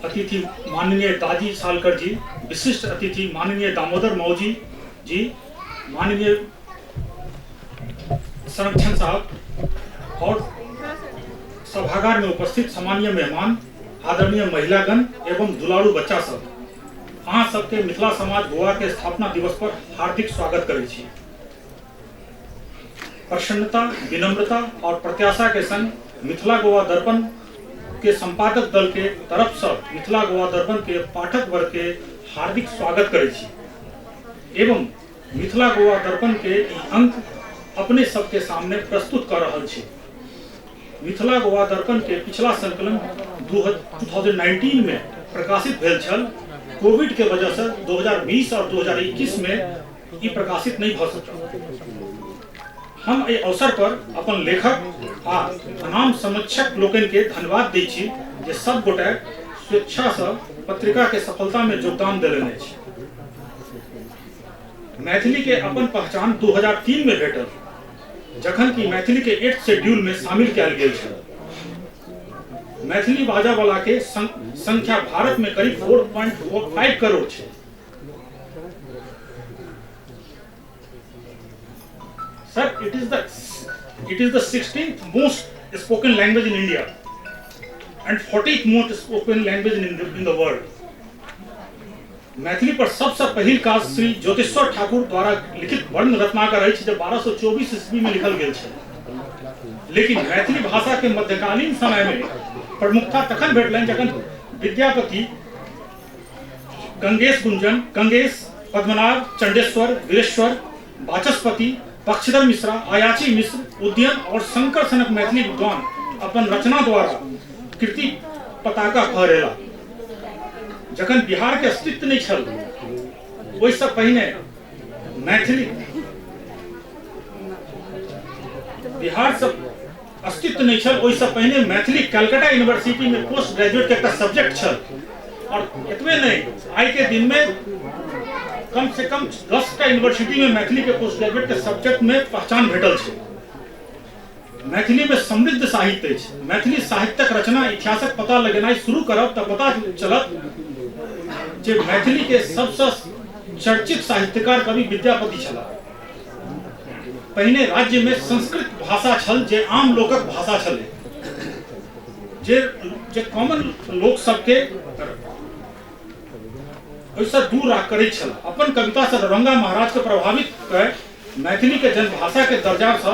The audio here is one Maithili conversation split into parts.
अतिथि माननीय दाजी सालकर जी, विशिष्ट अतिथि माननीय दामोदर मौजी जी, माननीय संरक्षण साहब और सभागार में उपस्थित सामान्य मेहमान, आदरणीय महिलागण एवं दुलारू बच्चा सब, अहाँ सबके मिथिला समाज गोवा के स्थापना दिवस पर हार्दिक स्वागत करै छी। प्रसन्नता, विनम्रता और प्रत्याशा के संग मिथिला गोवा दर्पण के संपादक दल के तरफ से मिथिला गोवा दर्पण के पाठक वर्ग के हार्दिक स्वागत करै छी एवं मिथिला गोवा दर्पण के ई अंक अपने सबके सामने प्रस्तुत कर रहल छी। मिथिला गोवा दर्पण के पिछला संकलन 2019 में प्रकाशित भेल छल। कोविड के वजह से 2020 और 2021 में ई प्रकाशित नहीं भऽ सकल। हम एहि अवसर पर अपन लेखक आ अनाम समीक्षक लोकनि के धन्यवाद दै छी जे सब गोटे स्वेच्छा से पत्रिका के सफलता में योगदान देलनि अछि। मैथिली के अपन पहचान 2003 में भेटल, जखन कि मैथिली के एट शेड्यूल में शामिल कयल गेल छल। मैथिली बाजऽ वाला के संख्या भारत में करीब 4.5 करोड़ छै। Sir, it is the 16th most spoken language in India and 40th most spoken language in the world. Maithili पर सबसँ पहिल काज श्री ज्योतिश्वर ठाकुर द्वारा लिखित वर्ण रत्नाकर अछि, जे 1224 ईस्वी में लिखल गेल छै। लेकिन मैथिली भाषा के मध्यकालीन समय में प्रमुखता तखन भेटलनि जखन विद्यापति, गंगेश गुंजन, गंगेश, पद्मनाभ, चंडेश्वर, वीरेश्वर, वाचस्पति, पक्षधर मिश्रा, अयाची मिश्र, उदयन और शंकर सनक मैथिली विद्वान अपन रचना द्वारा कृति पताका फहरेला। जखन बिहार के अस्तित्व नहीं छल, ओहिसँ पहिने मैथिली बिहार से अस्तित्व नहीं छल, ओहिसँ पहिने मैथिली कलकत्ता यूनिवर्सिटी में पोस्ट ग्रेजुएट के एकटा सब्जेक्ट छल। और एतबे नहीं, आइ के दिन में कम से कम 10टा यूनिवर्सिटी में मैथिली के पोस्ट ग्रेजुएट के सब्जेक्ट में पहचान भेटल छै। मैथिली में समृद्ध साहित्य अछि। मैथिली साहित्यक रचना इतिहासक पता लगेनाइ शुरू करब तऽ पता चलत जे मैथिली के सबसँ चर्चित साहित्यकार कवि विद्यापति छलाह। पहिने राज्य में संस्कृत भाषा छल जे आम लोकक भाषा छलै, जे जे कॉमन लोक सबके ओहिसँ दूर करैत छल। अपन कविता से दरभंगा महाराज के प्रभावित कय मैथिली के जनभाषा के दर्जा से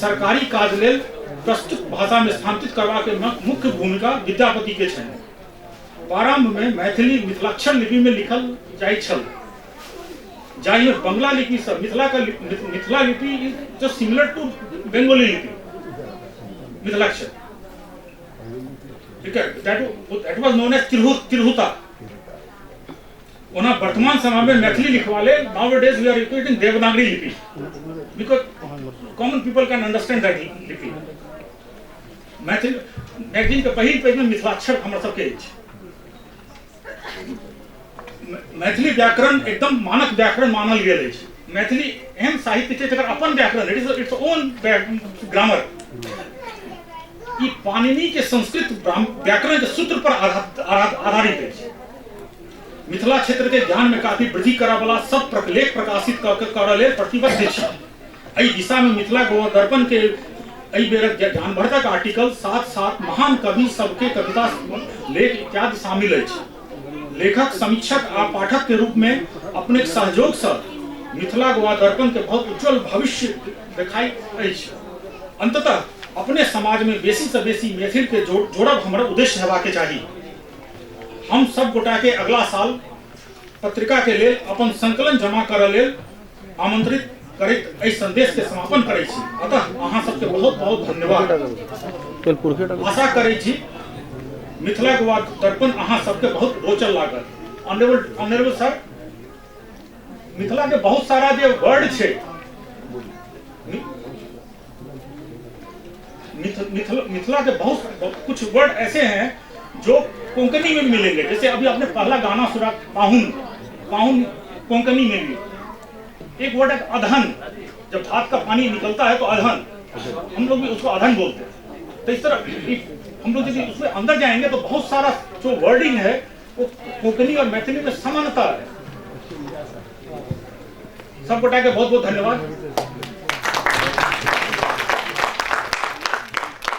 सरकारी काज लेल प्रस्तुत भाषा में स्थानांतरित करबा के मुख्य भूमिका विद्यापति के छनि। प्रारंभ में मैथिली मिथिलाक्षर लिपि में लिखल जाइत छल, जाहि में बंगला लिपि से मिथिला का मिथिला लिपि is just similar to Bengali लिपि मिथिलाक्षर, ठीक है, that was known as Tirhuta. ओना वर्तमान समय में मैथिली लिखवा लेल nowadays we are using Devanagari लिपि because common people can understand that लिपि। मैथिली मैगजीन के पहिल पेज में मिथिलाक्षर हमर सबके अछि। मैथिली व्याकरण एकदम मानक व्याकरण मानल गेल अछि। मैथिली एहन साहित्य छै जकर अपन व्याकरण, it is its own grammar. ई पाणिनि के संस्कृत व्याकरण के सूत्र पर आधारित अछि। मिथिला क्षेत्र के ज्ञान में काफी वृद्धि करऽ वाला सब लेख प्रकाशित करऽ लेल प्रतिबद्ध छी। एहि दिशा में मिथिला गोवा दर्पण के एहि बेरक ज्ञानवर्धक आर्टिकल साथ साथ महान कवि सबके कविता, लेख इत्यादि शामिल अछि। लेखक, समीक्षक आ पाठक के रूप में अपने सहयोग से मिथिला गोवा दर्पण के बहुत उज्जवल भविष्य देखाई अछि। अंततः अपने समाज में बेसी से बेसी मैथिल के जोड़ब हमर उद्देश्य हेबाक चाही। हम सब गोटा के अगला साल पत्रिका के लेल अपन संकलन जमा करऽ लेल आमंत्रित करैत एहि संदेश के समापन करै छी। अतः अहाँ सबके बहुत बहुत धन्यवाद। आशा करै छी मिथिला गोवा दर्पण अहाँ सबके बहुत रोचक लागल। ऑनरेबल सर, मिथिला के बहुत सारा जे वर्ड छै, मिथिला के बहुत कुछ वर्ड ऐसे हैं जो कोंकणी में मिलेंगे। जैसे अभी आपने पहला गाना सुना पाहुन, पाहुन कोंकणी में भी एक वर्ड है अधन। जब भात का पानी निकलता है तो अधन, हम लोग भी उसको अधन बोलते हैं। तो इस तरह हम लोग यदि उसमें अंदर जाएंगे तो बहुत सारा जो वर्डिंग है वो कोंकणी और मैथिली में समानता है। सब गोटा के बहुत बहुत धन्यवाद।